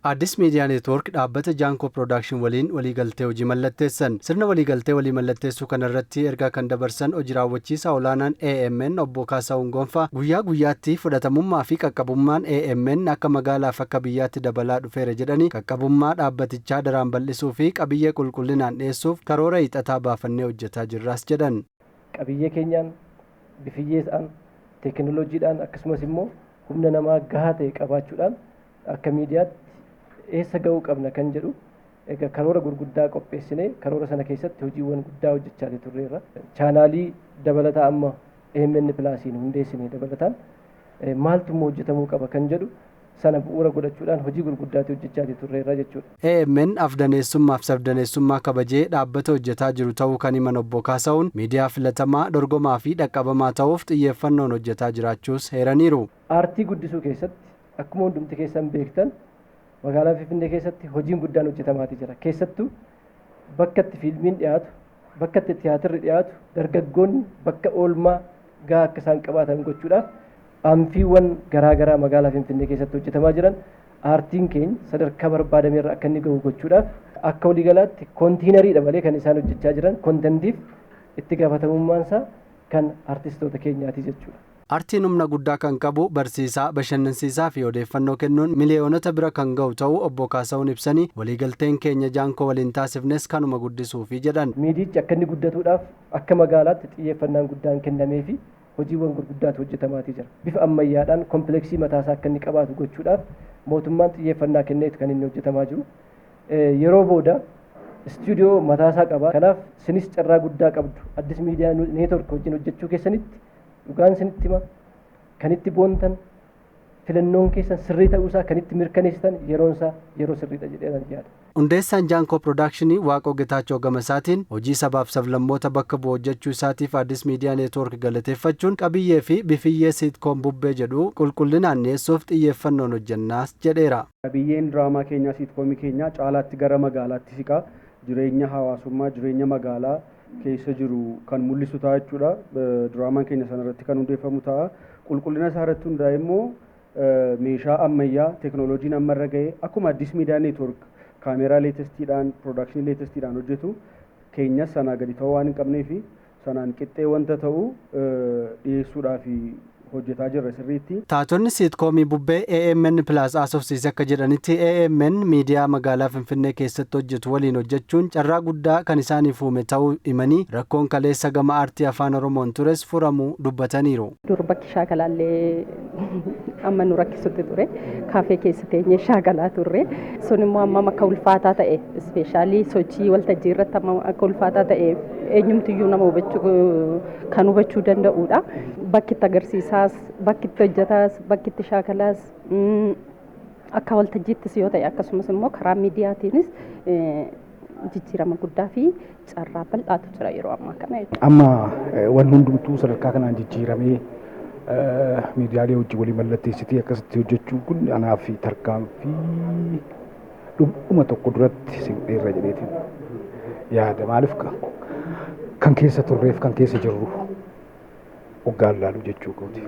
Addis Miidiyaa Neetwoork dhaabbata Jaankoo Piroodakshin waliin waliigaltee hojii mallatteessan. Sirna waliigaltee walii mallatteessuu kanarratti ergaa kan dabarsan hojii raawwachiisaa olaanaan AMN Obbo Kaasahuun Gonfaa, guyyaa guyyaatti fudhatamummaa fi qaqqabummaan AMN akka magaalaaf akka biyyaatti dabalaa dhufeera jedhanii, qaqqabummaa dhaabbatichaa daraan bal'isuu fi qabiyyee qulqullinaan dhiyeessuuf karoora hiixataa baafannee hojjetaa jirraas jedhan. Qabiyyee keenyaan, bifiyyeesaan, teekinooloojiidhaan, akkasumas immoo humna namaa gahaa ta'e qabaachuudhaan akka miidiyaatti eessa ga'uu qabna kan jedhu egaa karoora gurguddaa qopheessinee, karoora sana keessatti hojiiwwan guddaa hojjechaa turreerra. Chaanaalii dabalataa amma AMN Plusiin hundeessine dabalataan maaltu immoo hojjetamuu qaba kan jedhu sana bu'uura godhachuudhaan hojii gurguddaatti hojjechaa turreerra jechuudha. AMN afdaneessummaaf sabdaneessummaa kabajee dhaabbata hojjetaa jiru ta'uu kan himan Obbo Kaasahuun, miidiyaa filatamaa, dorgomaa fi dhaqqabamaa ta'uuf xiyyeeffannoon hojjetaa jiraachuus heeraniiru. Aartii guddisuu keessatti akkuma hundumti keessan beektan magaalaa Finfinnee keessatti hojiin guddaan hojjetamaatii jira. Keessattuu bakka itti fiilmiin dhiyaatu, bakka itti tiyaatirri dhiyaatu, dargaggoonni bakka oolmaa gahaa akka isaan qabaatan gochuudhaaf amphiiwwan garaagaraa magaalaa Finfinnee keessatti hojjetamaa jiran, aartiin keenya sadarkaa barbaadameerra akka inni gahu gochuudhaaf, akka waliigalaatti containeriidha malee kan isaan hojjechaa jiran contentiif itti gaafatamummaan isaa kan artistoota keenyaati jechuudha. Aartiin humna guddaa kan qabu, barsiisaa, bashannansiisaa fi odeeffannoo kennuun miliyoonota bira kan ga'u ta'uu Obbo Kaasahuun ibsanii, waliigalteen keenya Jaankoo waliin taasifnes kanuma guddisuufi jedhan. Miidiyichi akka inni guddatuudhaaf akka magaalaatti xiyyeeffannaan guddaan kennamee fi hojiiwwan gurguddaatu hojjetamaatii jira. Bifa ammayyaadhaan kompleksii mataasaa akka inni qabaatu gochuudhaaf mootummaan xiyyeeffannaa kenneetu kan inni hojjetamaa jiru. Yeroo booda istuudiyoo mataasaa qaba. Kanaaf sinis carraa guddaa qabdu. Addis Miidiyaa Neetwork wajjin hojjechuu keessanitti dhugaan isinitti hima, kan itti boontan, filannoon keessan sirrii ta'uusaa kan itti mirkaneessitan, yeroon isaa yeroo sirriidha jedhee nan yaada. Hundeessaan Jaankoo Piroodakshinii Waaqoo Getaachoo Gamasaatiin hojii sabaaf sablammoota bakka bu'u hojjechuu isaatiif Addis Miidiyaa Neetwoork galateeffachuun, qabiyyee fi bifiyyee sitcom Bubbee jedhu qulqullinaan dhiyeessuuf xiyyeeffannoon hojjennaas jedheera. Qabiyyeen diraamaa keenyaa, sitcomii keenyaa, caalaatti gara magaalaatti siqaa, jireenya hawaasummaa, jireenya magaalaa keessa jiru kan mul'isu ta'a jechuudha. Diraamaan keenya sanarratti kan hundeeffamu ta'a. Qulqullina isaa irratti hundaa'e immoo meeshaa ammayyaa teekinooloojiin ammarra ga'e, akkuma Addis Miidiyaa Neetwoork kaameeraa latestiidhaan, productionii latestiidhaan hojjetu, keenyas sanaa gadi ta'uu waan hin qabnee fi sanaan qixxee wanta ta'u dhiyeessuudhaaf hojjetaa jirra sirriitti. Taatonni sitcomii Bubbee AMN Plus haasofsiise akka jedhanitti, AMN miidiyaa magaalaa Finfinnee keessatti hojjetu waliin hojjechuun carraa guddaa kan isaaniif uume ta'uu himanii, rakkoon kaleessa gama aartii Afaan Oromoon tures furamuu dubbataniiru. Dur bakki shaakalaallee amma nu rakkisutti ture. Kaafee keessa teenyee shaakalaa turre. Sun immoo hammam akka ulfaataa ta'e, especially sochii waltajjii irratti hammam akka ulfaataa ta'e eenyumtiyyuu nama hubachuu kan hubachuu danda'udha. Bakki itti agarsiisaas, bakki itti hojjetaas, bakki itti shaakalaas, akka waltajjiittis yoo ta'e, akkasumas immoo karaa miidiyaatiinis jijjiirama guddaa fi carraa bal'aatu jira yeroo ammaa kana jechuudha. Amma wanni hundumtuu sadarkaa kanaan jijjiiramee miidiyaalee hojii walii mallatteessitee akkasitti hojjechuun kun anaaf tarkaanfii dhuma tokko duratti siqneerra jedheetiin yaada. Maaliif, kan keessa turreef kan keessa jirru hoggaan laalu jechuu kooti.